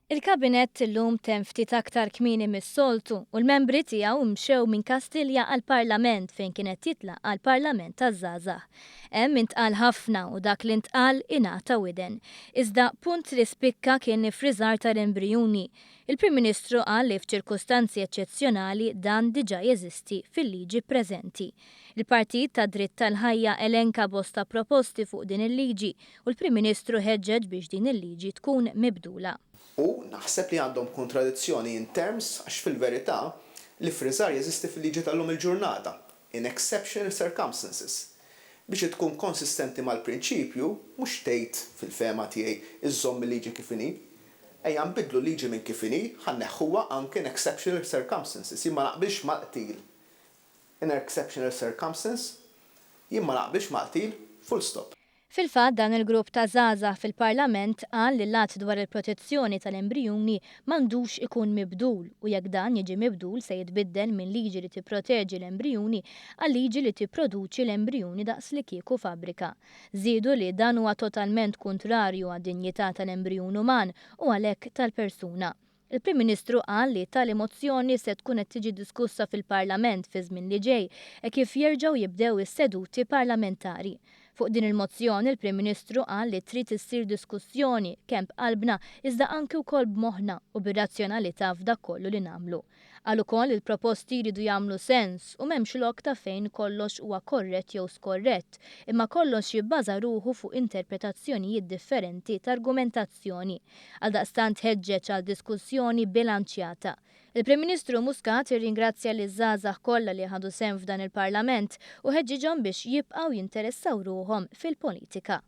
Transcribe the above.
Il-Kabinett illum temm ftit aktar kmieni mis-soltu u l-membri tiegħu mxew minn Kastilja għall-Parlament fejn kien qed jitlaqqa' l-Parlament taż-Żgħażagħ. Hemm intqal ħafna u dak li ntqal ingħata widen. Iżda punt li spikka kien l-iffriżar tal-embrijuni. Il-Prim Ministru qal li f'ċirkustanzi eċċezzjonali dan diġà jeżisti fil-liġi preżenti. Il-Partit tad-Dritt tal-Ħajja elenka bosta proposti fuq din il-liġi u l-Prim Ministru ħeġġeġ biex din il-liġi tkun mibdula. U naħseb li għandhom kontradizzjoni in terms għax fil-verità l-iffriżar jeżisti fil-liġi tal-lum il-ġurnata, in exceptional circumstances. Biex tkun konsistenti mal-prinċipju, mhux tgħid, fil-fehma tiegħi, iżżomm il-liġi kif inhi. Ejja nbiddlu l-liġi minn kif inhi, ħa nneħħuha anke in exceptional circumstances. Jien ma naqbilx mal-qtil in exceptional circumstance, jien ma naqbilx mal-qtil, full stop. Fil-fatt dan il-grupp ta' żgħażagħ fil-Parlament qal li l-Att dwar il-Protezzjoni tal-Embrijuni m'għandux ikun mibdul u jekk dan jiġi mibdul se jitbiddel minn liġi li tipproteġi l-embrijuni għal liġi li tipproduċi l-embrijuni daqslikieku fabbrika. Żiedu li dan huwa totalment kuntrarju għad-dinjità tal-embrijun uman u għalhekk tal-persuna. Il-Prim Ministru qal li tali mozzjoni se tkun qed tiġi diskussa fil-Parlament fiż-żmien li ġej hekk kif jerġgħu jibdew is-seduti parlamentari. Fuq din il-mozzjoni l-Prim Ministru qal li trid issir diskussjoni kemm b'qalbna iżda anki wkoll b'moħħna u bir-razzjonalità f'dak kollu li nagħmlu. Qal ukoll li l-proposti jridu jagħmlu sens u m'hemmx lok ta' fejn kollox huwa korrett jew skorrett, imma kollox jibbaża ruħu fuq interpretazzjonijiet differenti t'argumentazzjoni. Għaldaqstant ħeġġeġ għal diskussjoni bilanċjata. Il-Prim Ministru Muscat irringrazzja liż-żgħażagħ kollha li ħadu sehem f'dan il-Parlament u ħeġġiġhom biex jibqgħu jinteressaw ruħhom fil-politika.